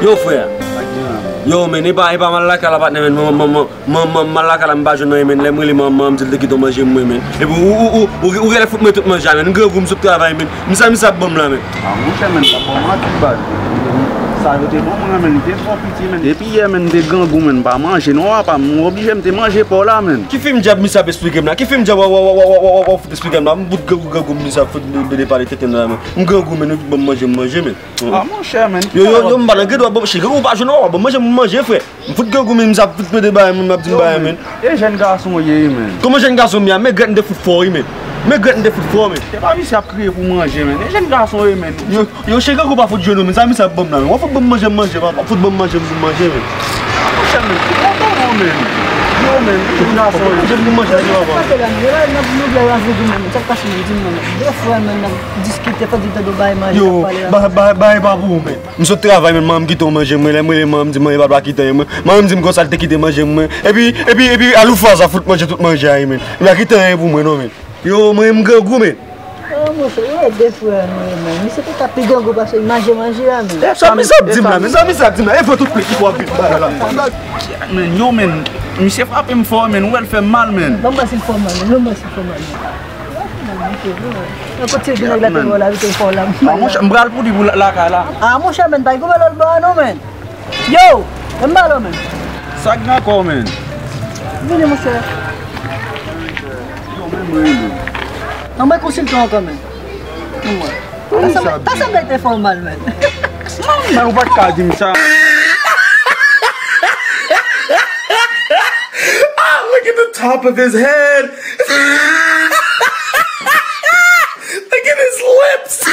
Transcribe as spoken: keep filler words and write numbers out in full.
Yo, frè. Yo, men, e pa, e pa mal lakay la, patnè, men. Mwen, mwen, mwen, mwen, mwen mal lakay la, m pa jwenn anyen, men. Lè m rele manman, m di l te kite w manje mwen, men. Epi ou, ou, ou, ou, ou genlè fout mwen tout manje a, men. M grangou, m sot travay, men. M sa, m sa ap ban m la, men. A, monchè, men, pa ba w manti, baz. Sa yo te ban mwen, men, li te twò piti, men. Depi yè, men, m te grangou, men, m pa manje, non, papa, m oblije, m te manje pa w la, men. Ki fim dyab misye ap esplike m la? Ki fim dyab w, w, w fout esplike m la? M fout grangou, grangou, misye ap fout de, de pale tenten la, men. M grangou, men, ou ban m manje, m manje, men. A, monchè, men. Yo, yo, yo, m pa nan gridwa, bon, cheri, ou pa jwenn, ou pa ban m manje, m manje, frè. M fout grangou, men, m sa fout mete bagay, men, m ap di m bagay, men. E jèn gason w ye, men. Kòman jèn gason m ye a? Men grèt m te fout fè w, men. Men grèt m te fout fè w, men. Se pa misye ap kriye pou manje, men. E jèn gason w ye, men. Yo, yo, cheri, grangou pa fout jwenn ou, men. Sa misye ap ban m la, men. W ap fout ban m manje, m manje, papa. Fout ban m manje, m manje, men. Monchè, men. Yo, men. Yo, men. Jèn gason w ye. Manje, m manje, papa. Sa k pase la, men? Sa k pase, men? Di m non, men. Defwa, men, n ap diskite, fò di tande w bay manje, n ap pale la. Yo, bay, bay, bay pa pou ou, men. M sot travay, men manman m kite w manje mwen. Lè m rele manman m, di manman pa kite anyen mwen. Manman m di m konsa l te kite manje mwen. Epi, epi, epi, aloufaz a fout manje tout manje a, men. Li pa kite anyen pou mwen, non, men. Yo, mwen, m grangou, men. Ah, monchè, yo, e de frè nou ye, men. Misye te ka pi grangou pase manje, manje a, men. Sa misye ap di m la, men. Sa misye ap di m la. E vre tout pli ki pou ap vin bagay la. Men, yo, men. Misye frape m fò, men. Ou wè l fè m mal, men. Ban m wè si l fè w mal, men. Ban m wè si l fè w mal, men. Nan kote vin nèg la te wè la, li te fè w la. Ah, monchè, m pral pou li pou la- lakay la. Ah, monchè, men, pa gen lòt bò a non, men. Yo, men m pale w, men. Sa k gen ankò, men? Vini, monchè. Yo, men mwen rele. An mwen konsilte w ankò, men. An mwen. Ta sanble, ta sanble te fè w mal, men. Men ou pa t ka di m sa. Ah, look at the top of his head. Look at his lips.